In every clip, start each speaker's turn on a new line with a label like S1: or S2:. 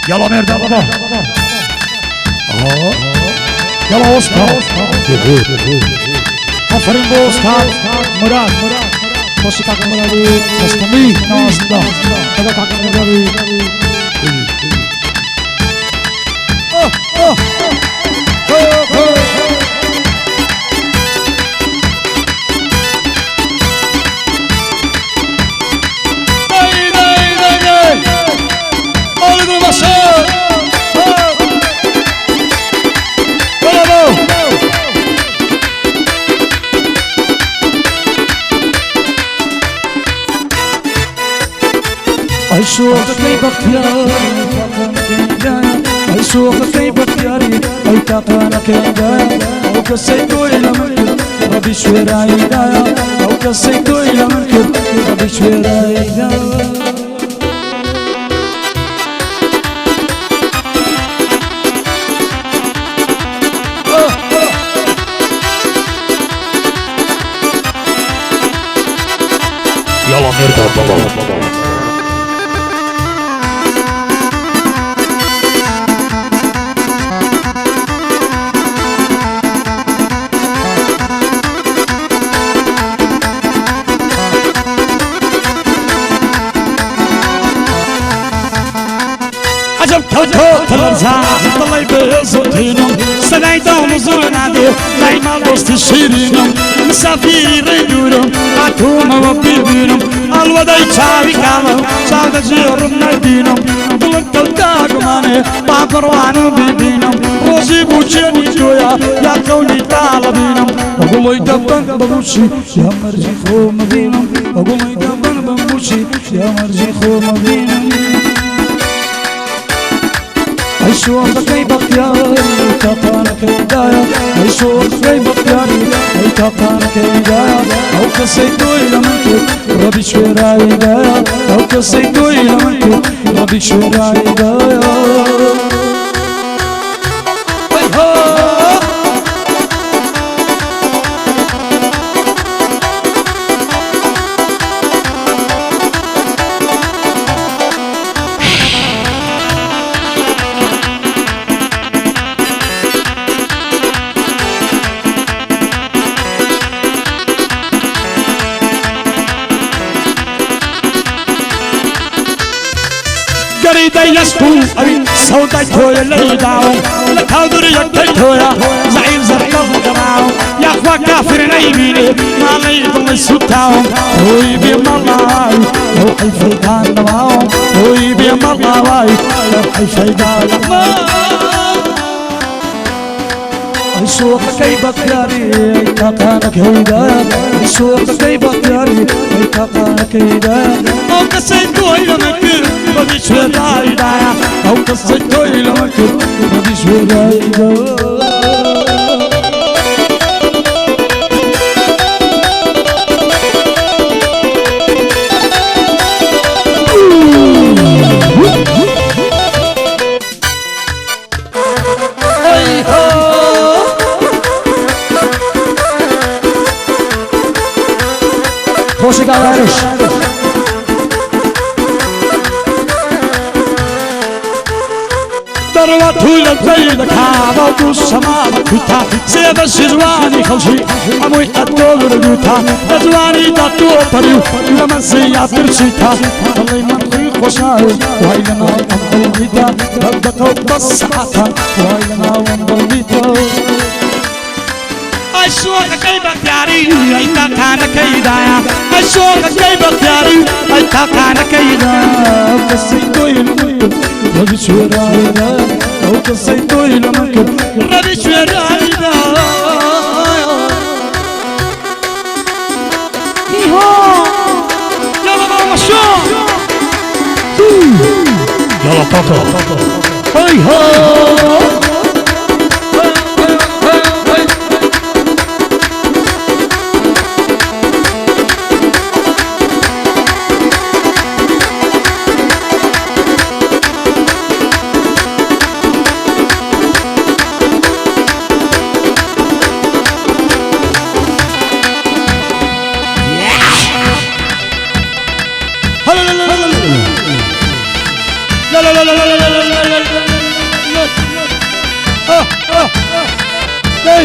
S1: يلا ميردا بابا. يلا وسطى. آفرین بۆ ئوستاد مراد. خۆشی کاکە مرادی دەستەمی ناوازندا لەگەڵ کاکە مرادی. Oh, oh, oh. ئەی شۆخەکەی بەختیاری ئەی شۆخەکەی بەختیاری ئەی تاقانەکەی دایە ئەو کەسەی تۆی لە من کرد ڕەبی شوێرایی دایە ئەو کەسەی تۆی لە من کرد ڕەبی شوێرایی دایە.
S2: يلا ميردا بابا.
S1: عجب كوكو تلرزا طلي بزوتينم سنايدام زورنادي دايما دوست شيرينم مسافيري ريدورم عتوم وبيبينم الوداي چاوي كالم چاو دجيرم نبينم دلم كوتاقماني بابروانو بيبينم روزي بوچيني تويا يا كوني طالبينم اقولي دبن ببوشي يا مرجي خو مدينم اقولي دبن ببوشي يا مرجي خو مدينم. ئەی شۆخەکەی بەختیاری تاقانەکەی دایە ئەی شۆخەکەی بەختیاری ئەی تاقانەکەی دایە ئەو کەسەی تۆی لە من کرد ڕەبی شوێرایی دایە ئەو کەسەی تۆی لە من کرد ڕەبی شوێرایی دایە. قريدي يسكو أبي سوداي تويا ليداو لكادر يكتي تويا زعيم زرق القراو يا أخوة كافر نايميني ما ليضل سوتاو هوي بملاي لو حي فيدان نواو هوي بملاي لو حي فيدان أي شوقك بختياري أي تاقانك هيدا أي شوقك بختياري أي تاقانك هيدا أو كسيتو إلى مكر ربي شوراي دايا أو كسيتو إلى مكر ربي شوراي دايا. خۆشی گاوارش دەڕوات توی لە پێی دەکا بەو دوو سەما بەکوتا سێ بەشی جوانی خەڵکی هەمووی ئەتۆ بردووتا لە جوانیدا تۆ پەری و لە من زیاتر چیتا دڵی من خوی خۆشاوی وای لە ناو ئەم دڵیتا دەردەکەوت بەس سەعاتان وای لە ناو ئەم دڵیتا. ئەی شۆخەکەی بەختیاری ئەی تاقانەکەی دایە ئەی شۆخەکەی بەختیاری ئەی تاقانەکەی دایە ئەو کەسەی تۆی لە من کرد ڕەبی شوێرایی دایە ئەو کەسەی تۆی لە من کرد ڕەبی شوێرایی دایە. يلا ماما شو
S2: يلا طاطا.
S1: هاي ها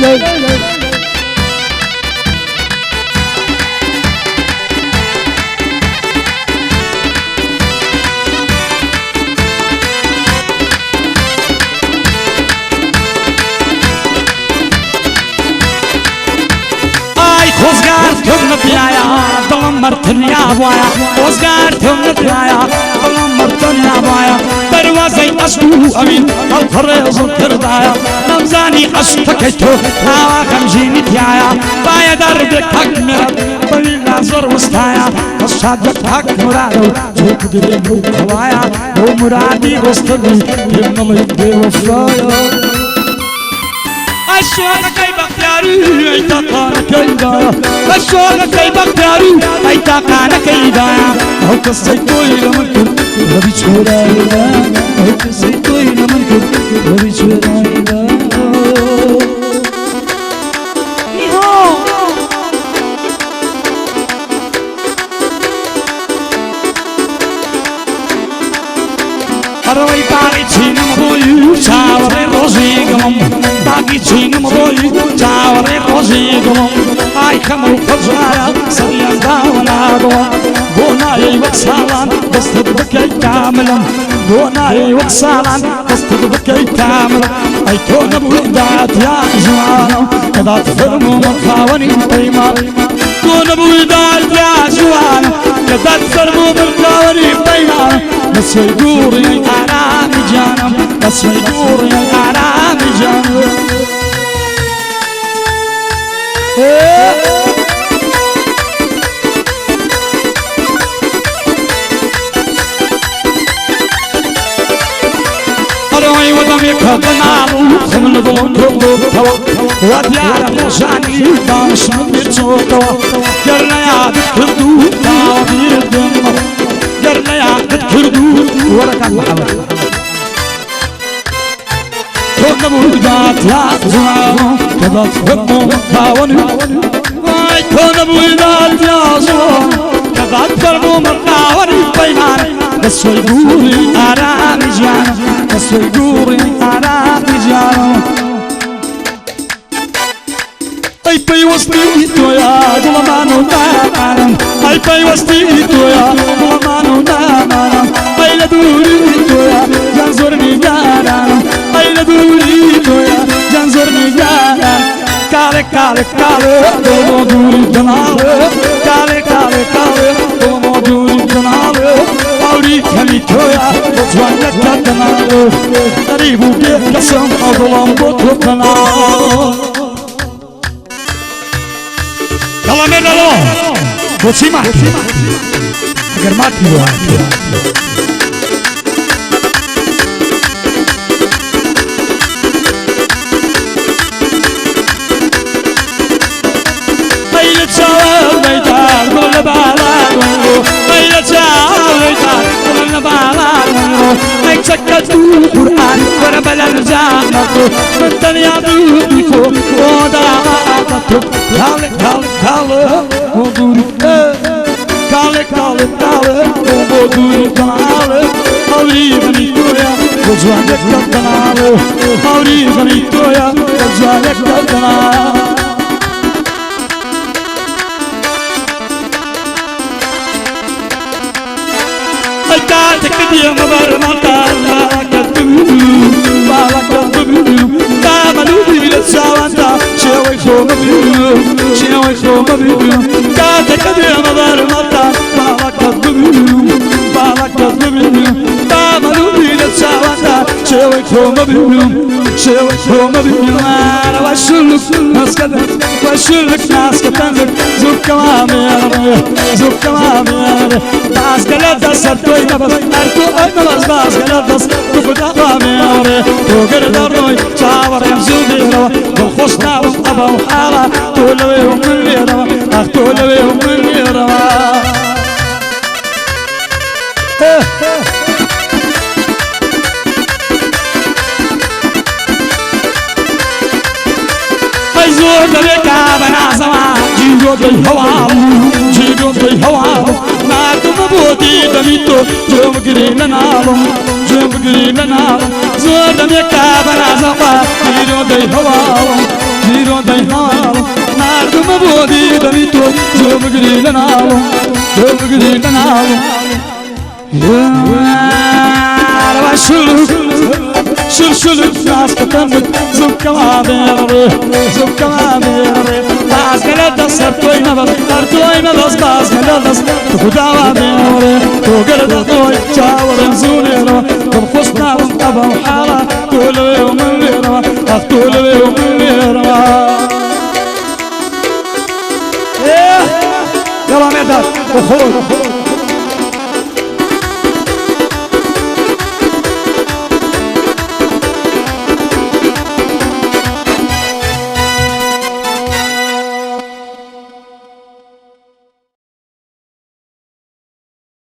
S1: ئای خۆزگار تۆم نەبیایە دڵم مەرتنیا وایە خۆزگار تۆم نەبیایە دڵم مەرتنیا وایە دەروازەی عەشق و ئەوین هەڵپەڕێزم کردایە نەمزانی عەشقەکەی تۆ ئاوا غەمگینی تیایە بایە دەردێک تاک مرد بەوی لازۆر وستایە بەس شادێک تاک مرادە و جێ بگرێ بەو قەڵایە بۆ مرادی ڕۆستەبی پێم نەڵێ بێوەفایە ئەشۆقەکەی بەختیاری ئەی تاقانەکەی دایە ئەشۆقەکەی بەختیاری ئەی تاقانەکەی دایە ئەو کەسەی تۆی لە من کرد ڕەبی چۆرایدا ئەو کەسەی تۆی لە من کرد ڕەبی چۆرایدا ئەڕەوەی باغی چینم ڕۆی چاوەڕێ ڕۆژی گڵم باغی چینم ڕۆی چاوەڕێ ڕۆژی گڵم ئای خەمە و خەجارە سەریان داوە نادڵم بۆ نایەی وەک ساڵان دەستت بکەی کاملم بۆ نایەی وەک ساڵان دەستت بکەی کاملم ئەی تۆ نەبووی داتیا جوانم کە دات فەرموو من خاوەنی پەیمان تۆ نەبووی داتیا جوانم کە دات فەرموو من خاوەنی پەیمانم بەسوی دووڕی ئارامی گیانم بەسوی دووڕی ئارامی گیانم ئەڕۆی وەدەمی کەتەناڵ و خم لە دڵم کردوتەوە وا دیارە ڕۆژانی دانشم بیرچۆتەوە گەر لە یادت کرد و داوە بیرت دێنمەوە گەر لە یادت کرد و وەرە کاک محەممەد تۆ نەبووی داتیا جوانم کە دات فەرموو خاوەنی وای تۆ نەبووی داتیا جوانم کە دات فەرموو من خاوەنی پەیمانم بەسوی دووری ئارامی گیانم بەسوی دووری ئارامی گیانم ئەی پەیوەستی تۆیا گوڵەمان و نامانم ئەی پەیوەستی تۆیا گوڵەمان و نامانم ئەی لە دووری تۆیا گیان زۆر نیگەرانم ئەی لە دووری تۆیا گیان زۆر نیگەرانم کاڵێ کاڵێ کاڵێ دڵمۆ دووری دەناڵێ کاڵێ کاڵێ کاڵێ دڵمۆ دووری دەناڵێ ئاوری کەمی تۆیا بۆ جوانەکە دەناڵێ غەریب و بێکەسم ئەو دڵم بۆ تۆ دەناڵێ يلا مين لو بۆچی ماکی ئەگەر ماکی بۆ هاتووە ئەی لە چاوە مەیدان گوڵ لە باڵان ئەی لە چاوە مەیدان گوڵ لە باڵان ئەی چەکەت و قورئان وەرە بە لەرزانەت من تەنیا دووری خۆ بۆ داواتە کاڵێ کاڵێ کاڵێ بۆ دووری کاڵێ کاڵێ کاڵێ بۆ دووری کاڵێ ئەوری غەمی تۆیە بۆ جوانێک دەناڵێ ئەوری غەمی تۆیە بۆ جوانێک دەناڵێ ئەی کاتێک دێمە بەرمەتان باڵەکەت ببینم تامەلووی لە چاواندا شێوەی خۆمە ببینم شێوەی خۆمە ببینم کاتێک دێمە بەرمەتان باڵەکەت ببینم باڵەکەت ببینم تامەلووی لە چاواندا شێوەی خۆمە ببینم شێوەی خۆمە ببینم وەشلک ناسکەتەن وەشلک ناسکەتەنزک زووکەمامێڕێ زووکەمامێڕێ باسکە لە دەسەر تۆی نەبەس هەر تۆ ئەی نەبەس باسکە لە دەست تو خودا ڕامێڕێ تۆ گەر دەڕۆی چاوەڕێم زوو بێرەوە دڵخۆش ناوم ئەبە و حاڵە تۆ لەوێ و من لێرەوە ئاخ تۆ لەوێ و من لێرەوە ئەی زۆر دەبێ کا بە نازەوە جیگۆتەی هەواڵ جیگۆتەی هەواڵ ناردومە بۆ دیدەمی تۆ گوێ بگری لە ناڵم گوێ بگری لە ناڵم زۆر دەبێ کا بە نازەوە جیگۆتەی هەواڵم گیرۆدەی هەواڵم ناردومە بۆ دیدەنی تۆ زۆ بگری لە ناڵم زۆ بگری لە ناڵم شلوک شل شلوک ناسکەتەمت زوکەوا بێڕێ زوکەوا بێڕێ بازگە لە دەست هەر تۆی مەبەست هەر تۆی مەبەست بازگە لە دەست خوداوا بێڕێ تۆ گەرە دەتۆی چاوەڕێم زوو لێرەوە دڵخۆش نابم ئەبەم حاڵە تۆ لەوێ و من لێرەوە ئەخ تۆ لەوێ و من لێرەوە. يلا مرداد وخروج.